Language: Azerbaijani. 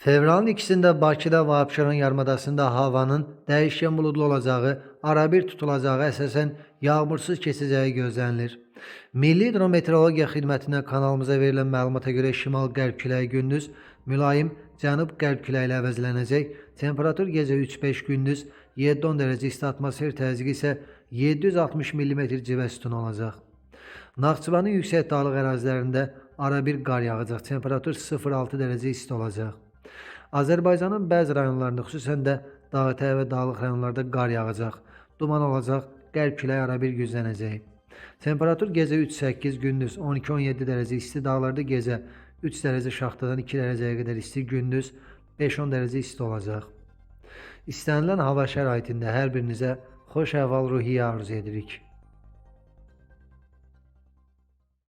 Fevralın 2-sində Bakıda və Abşeron yarımadasında havanın dəyişkən buludlu olacağı, arabir tutulacağı, əsasən yağmursuz keçəcəyi gözlənilir. Milli Hidrometeorologiya Xidmətindən kanalımıza verilən məlumata görə şimal-qərb küləyi gündüz mülayim cənub-qərb küləyi ilə əvəzlənəcək. Temperatur gecə 3-5, gündüz 7-10 dərəcə isti, atmosfer təzyiqi isə 760 mm civə sütunu olacaq. Naxçıvanın yüksək dağlıq ərazilərində arabir qar yağacaq. Temperatur 0-6 dərəcə isti olacaq. Azərbaycanın bəzi rayonlarında, xüsusən də dağətəyi və dağlıq rayonlarda qar yağacaq. Duman olacaq, qərb küləyi arabir güclənəcək. Temperatur gecə 3-8, gündüz 12-17 dərəcə isti, dağlarda gecə 3 dərəcə şaxtadan 2 dərəcəyə qədər isti, gündüz 5-10 dərəcə isti olacaq. İstənilən hava şəraitində hər birinizə xoş əhval-ruhiyyə arzu edirik.